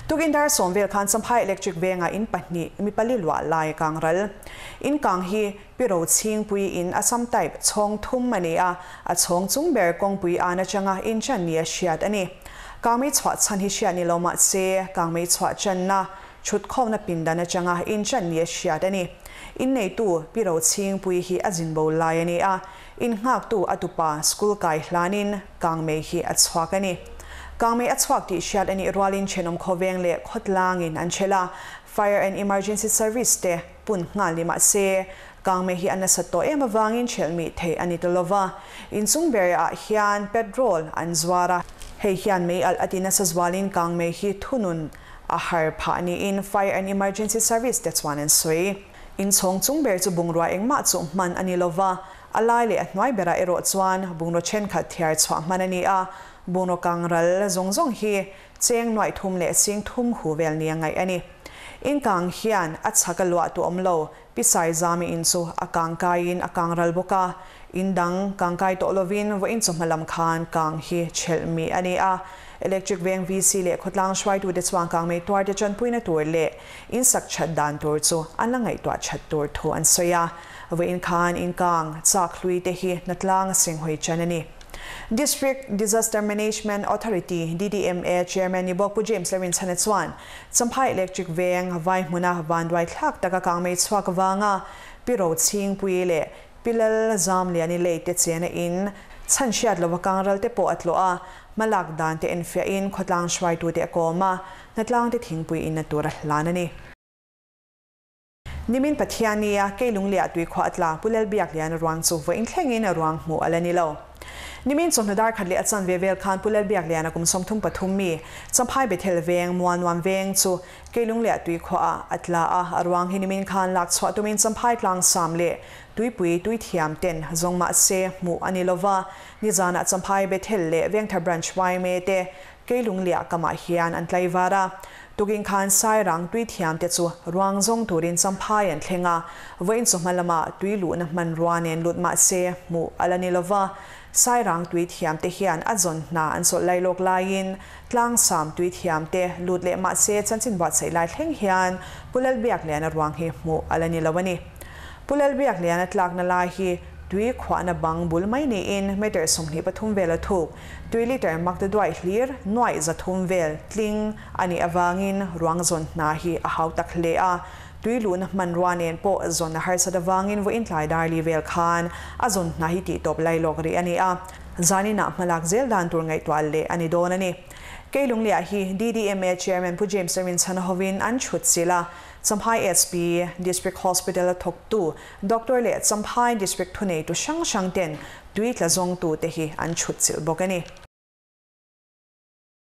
Tukin dar sawm vel khan Champhai Electric Vengah in pahnih mi pali luah lai a kang ral. In kang hi Pi Rochhingpui in Assam type chhawng thum a ni a, a chhawng chung ber kawngpui an atanga in chan nia hriat a ni. Kangmei chhuah chhan hi hriat ni lo mah se, kangmei chhuah channa chhutkhawmna pindan atanga in chan nia hriat a ni. Inneitu Pi Rochhingpui hi a zin bo lai a ni a, in nghaktu a tupa school kai hlanin kangmei hi a chhuak a ni. Kangmei a chhuak tih hriat a nih rualin thenawm khawveng leh khawtlangin an chhel a, Fire and Emergency Service te pun nghal ni mah se, kangmei hi a nasat tawh em avangin chhelh mih theih a ni ta lova. Inchung ber ah hian petrol an zuar a, hei hian mei alh a ti nasa zualin kangmei hi thunun a har phah niin Fire and Emergency Service te chuan an sawi. Inchhawng chung ber chu bungrua engmah chu hman a ni lova, a lai leh a hnuai berah erawh chuan bungraw thenkhat thiar chhuah hman a ni a, bungraw kang ral zawng zawng hi cheng nuaih thum leh sing thum hu vel nia ngaih a ni. Inkang hian a chhak a luah tu awm lo, Pi Saizami in chu a kang kaiin a kang ral bawk a, in dang kang kai tawh lovin vawiin chawhma lam khan kang hi chhelh mi a ni a. Electric Veng VC leh khawtlang hruaitute chuan kangmei tuarte tanpuina tur leh in sak that dan tur chu an la ngaihtuah that tur thu an sawi a. Vawiin khan in kang chak hlui te hi hnatlang a senghawi chan a ni. District Disaster Management Authority, DDMA, Chairman ni bawk Pu James Lerinchhana chuan Champhai Electric Veng vai hmuna vanduai thlak taka kangmei chhuak avanga Pi Rochhingpuii leh Pi Lal Zamliani lei te chena in chhan hriat lova kangral te pawh a tlawh a, hmalak dan te enfiahin khawtlang hruaitute a kawm a, hnatlang te thingpui inna tur a hlan a ni. Nimin Pathiania Keilung leh Tuikhuah a tla Pu Lalbiakliana ruang chu vawiin thlengin a ruang hmuh a la ni lo. Nimin chawhnu dar khat leh a chan ve vel khan Pu Lalbiakliana kum 33 mi Champhai Bethel veng Mualnuam veng chu Keilung leh Tuikhuah ah a tla a, a ruang hi nimin khan lak chhuah tumin Champhai tlangsam leh Tuipui tuithiam ten zawng mah se hmuh a ni lova, nizanah Champhai Bethel leh Vengthar Branch yma te Keilung leh kamah hian an tlaivar a. Tukin khan Sairang tui thiam te chu ruang zawng turin Champhai an thleng a, vawiin chawhma lamah tui luhna hmanrua nen lut mah se hmuh a la ni lova. Sairang tui thiam te hian a zawn hna an chawlh lai lawk laiin Tlangsam tui thiam te lut leh mah se chanchin buatsaih lai thleng hian Pu Lalbiakliana ruang hi hmuh a la ni lo a ni. Pu Lalbiakliana tlakna lai hi tui khuahna bang bul mai niin meter 23 vel a thuk. Tui liter mak te duai hlir nuaih 300 vel tling a nih avangin ruang zawn hna hi a hau tak hle a. Tui luhna hmanrua nen pawh zawn a harsat avangin vawiin tlai dar li vel khan a zawn hna hi tihtawp lailawk rih a ni a. Zaninah hmalak zel dan tur ngaihtuah leh a ni dawn a ni. Keilungliah hi DDMA Chairman Pu James Rinchhana hovin an chhut chilh a, Champhai SP District Hospital a thawktu Doctor leh Champhai District thuneitu hrang hrang ten tui tla zawngtute hi an chhut chilh bawk a ni.